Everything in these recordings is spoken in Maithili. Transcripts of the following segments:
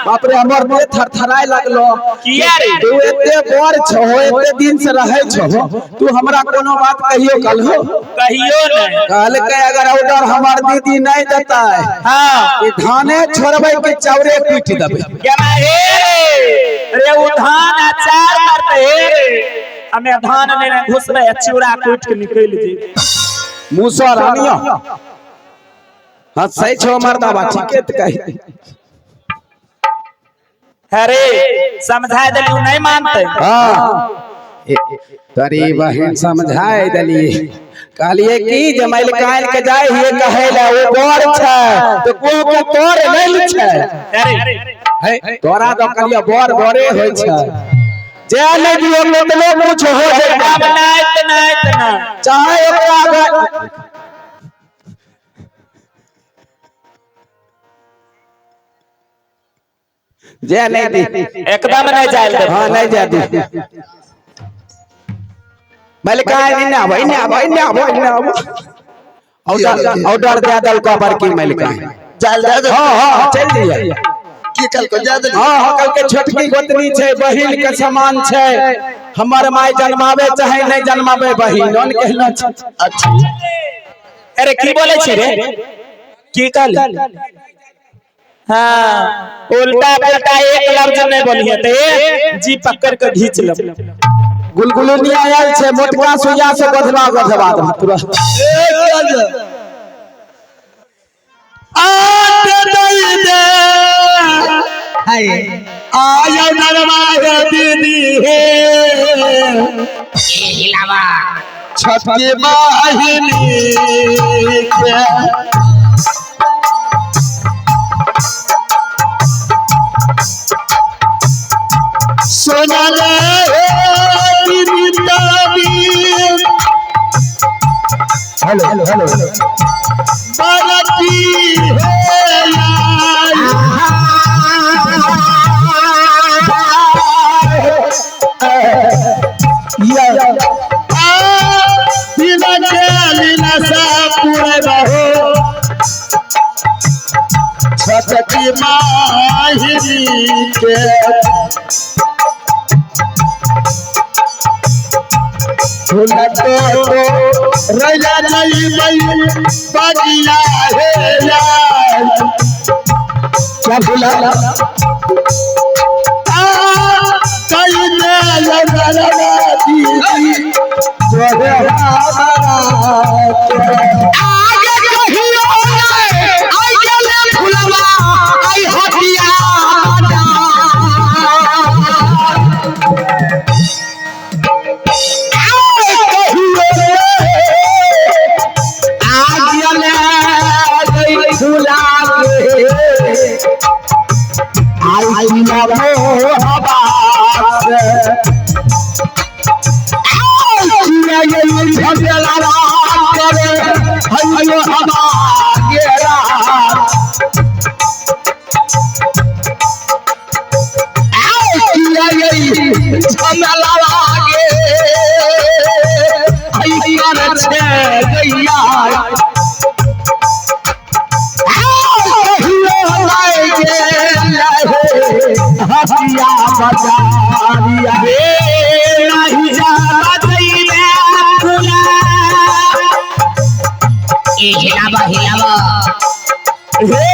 बाप रे, हमर देह थरथराय लगलो। किया रे? तू एते बड़ छहो, एते दिन से रहे छहो, तू हमरा कोनो बात कहियो कलहो? कहियो नहीं। कहलकै अगर ऑर्डर हमर दीदी नहीं देतै, हाँ, कि धाने छोड़बै कि चाउरे पीट देबै। केना हे रे, उ धान अचार मारते हे रे, हमें धान लेने घुसबै आ चूड़ा कूट के निकलि जेबै। मुसर आनियो। हाँ सही छो मर्दाबा, ठीके तऽ कही। अरे समझा देली, उ नहीं मानते। हाँ तोरी बहन समझाय देली, कहलिए कि जे मलिकाइन के जाय हिए कहे ले ओ बड़ छै तो को के तोर नहीं छै। अरे है तोरा तो कहलिए बड़ बड़े होय छै, जे नहीं दियो केतनो कुछ हो जेतै। अब नहीं त नहीं त नहीं। चाहे ओकरा अगर जे नहीं दी एकदम नहीं जाय देबै। हाँ नहीं जा दी। मलिकाइन इन्ने आबो, इन्ने आबो, इन्ने आबो, इन्ने आबो। ऑर्डर ऑर्डर दे देलको बड़की मलिकाइन। जाल दे दे। हाँ हाँ हाँ, चल दिए। की कल को जा दे? हाँ हाँ, कल के छोटकी गोतनी छै, बहिन के समान छै। हमर माय जन्मावे चाहे नहीं जन्मावे, बहिन ओन कहना छै। अच्छा। अरे की बोले छी रे, की कहली? हाँ उल्टा पुल्टा एक लफ्ज नहीं बोलिए ते जी पकड़ के घींच लब। गुलगुलुनिया आयल छै, मोटका सुइया से गोधवा गोधवा दे पूरा। आट दई दे आयो नरवा हे दीदी हे छठी बाहिनी के। सोना रे दीदी हेलो हेलो हेलो। बरती हे लाल। आ तिलक लीला सा पूरे बहो छठी माहिनी के। फूल तो रैला जई बगिया हे लाल। क्या बोला? आ कई दे दीदी जो है हमारा के। आगे कहियो नै आई गेले फुलवा आई हटिया आगे कहियो आ गेले फुला के आई नमो हवा से बजारिया रे नहीं जावा जइबे फुला। हिलावा हिलावा हे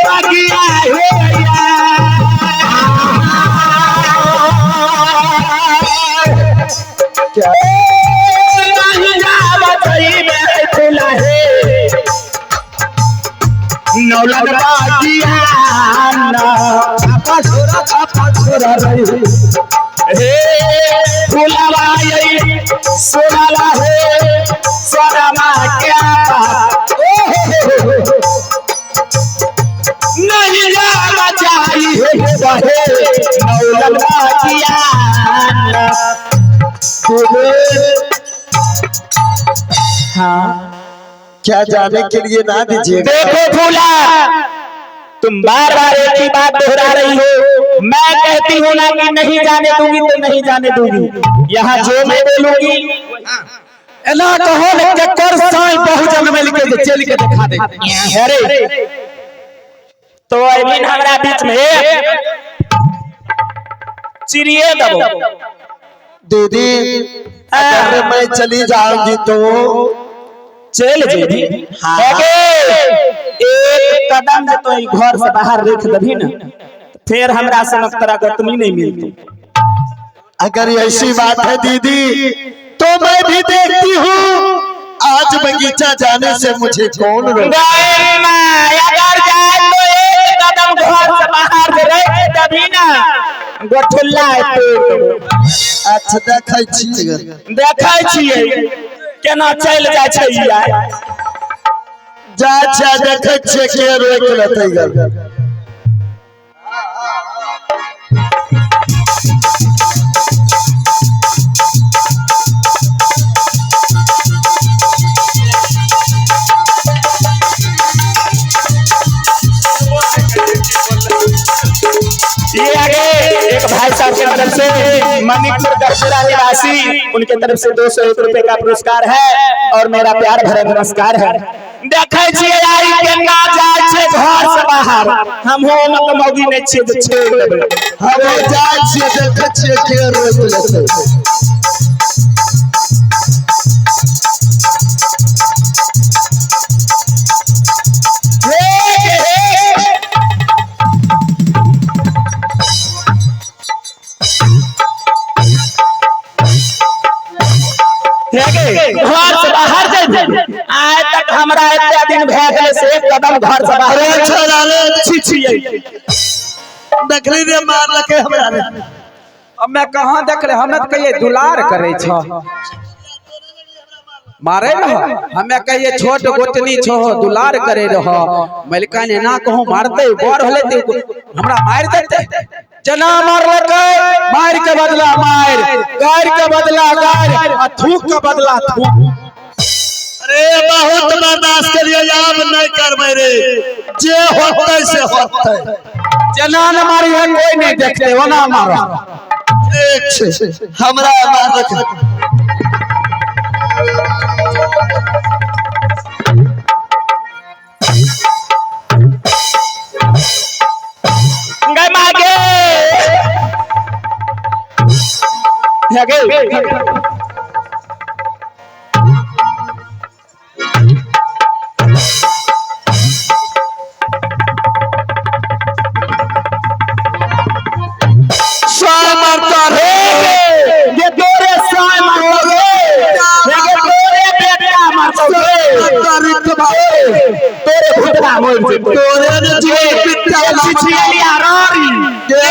बगिया हे यार, नहीं जावा जइबे फुला हे नौलन बागिया ना। छापा छोरा, छापा छोरा रही। हे फुलवा यही सोनाला हे सोनमा क्या बात। ओ हो हो हो हो। नहीं जावा चाहिए बहे नौलन बागिया ना। हाँ क्या जाने के लिए ना दीजिएगा? देखो फूला, तुम बार बार एक ही बात दोहरा रही हो। मैं कहती हूँ ना कि नहीं जाने दूंगी तो नहीं जाने दूंगी। यहाँ जो मैं बोलूंगी एना कहो ने केकर साई बहुजन मिल के जे चल के देखा दे। अरे तो अबिन हमरा बीच में चिड़िए दबो। दीदी अगर मैं चली जाऊंगी तो चल जेबी। हाँ। एक कदम जे तो घर से बाहर रख दबी ना, फिर हमरा सनक तरह गतमी नहीं मिलती। अगर ऐसी बात है दीदी तो मैं भी देखती हूँ आज बगीचा जाने से मुझे कौन रोके। अगर जाए तो एक कदम घर से बाहर रख दबी ना, गोठुल्ला तोड़। अच्छा देखै छियै। देखै छियै केना चलि जाइ छै ई आइ। जा छै देखै छियै के रोकि लेतै गल। ये आगे एक भाई साहब के तरफ से मणिकपुर दक्षिणा निवासी, उनके तरफ से 201 रुपए का पुरस्कार है और मेरा प्यार भरा नमस्कार है। देखै छियै आई केना जाइ छै घर से बाहर, हम हो मत मौगी नै छियै जे छोड़ि देबै। हम जाइ छियै देखै छियै के रोकि लेतै। हे हे घर से बाहर जेबै। आइ तक हमरा एते दिन भए गेलै से एक कदम घर से बाहर अरे छोरा रे, छी छियै। देखली रे मारलकै हमरा रे। हमे कहाँ देखले, हमे तऽ कहिए दुलार करे छ, मारे रह। हमे कहिए छोट गोतनी छो दुलार करे रह, मलिकान एना कहूँ मारते बड़ होले ते हमरा मारि देते। जना मारलकै मार के बदला मार, गारि के बदला गारि, आ थूक के बदला थूक। अरे बहुत बर्दाश्त के लिए आब नहीं करबै रे, जे होतै से होतै। जना न मारी है कोई नहीं देखते, ओना मारो। ठीक छै हमरा मारलकै। गै मागे हे गे। सौ मरता रे, ये तोरे साय मारतो रे, हे गे तोरे बेटा मारतो रे, तोरे भूतवा मरि जेतै। तोरे ने जीवन पिता छिछियलिया रारी के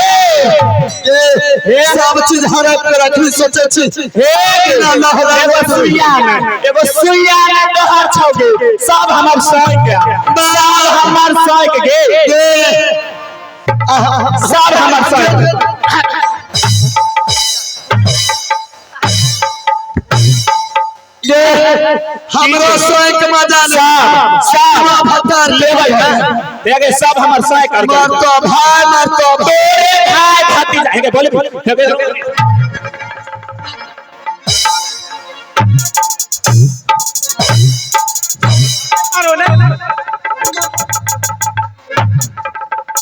सब चीज हड़प के रखली सोचे छी। हे ना लहरा एगो सुइया ने, एगो सुइया ने तोहर छौ गे, सब हमर सौंक, सब हमर सौंक गे, के सब हमर सौंक। ये हमरो सोइक मजा ले सब सब भतर लेबै ना देखे सब हमर सौंक कर मरतो भाई, मरतो भाई। तोरे भाई भतीजा हे गे बोले हे गे।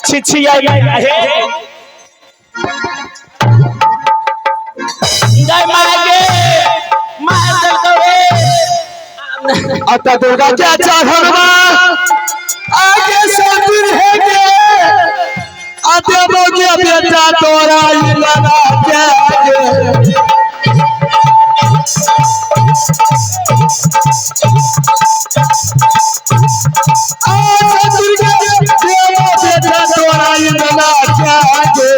छिछिया हे जय मागे मार देलकौ रे। अतः दुर्गा के चढ़वा आगे सतिर है के आते बोगे बेटा तोरा ई लगा के आगे। आ सतिर के देवो बेटा तोरा ई लगा के आगे।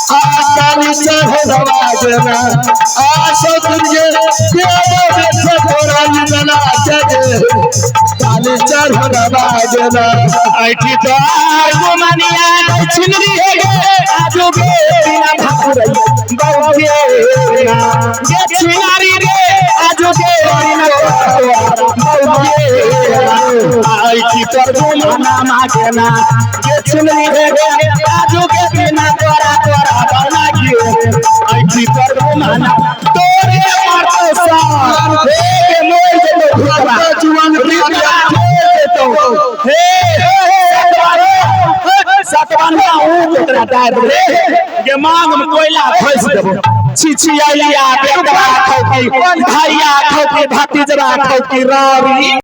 आ काली चढ़वा देना आ सतिर के देवो बेटा तोरा ई लगा के आगे। काली चढ़वा देना ऐठी तो आगू मनिया नै छिनरी हे गे, आजू गे बिना भाकुरई बौके ना गे छिनारी रे, आजू गे बिना बौके ना। ऐठी तोर गुमना मागे ना गे छिनरी हे गे, आजू गे बिना तोरा तोरा बना गियो। ऐठी तोर गुमना तोरे मारतो सार हे गे मोर जेतो भूतवा। हे सतवनिया ऊख ओकरा दाबि रे गे मांग में कोयला खोसि देबो। छिछिया बेटवा खौकी, भैया खौकी, भतीजवा खौकी, रारी।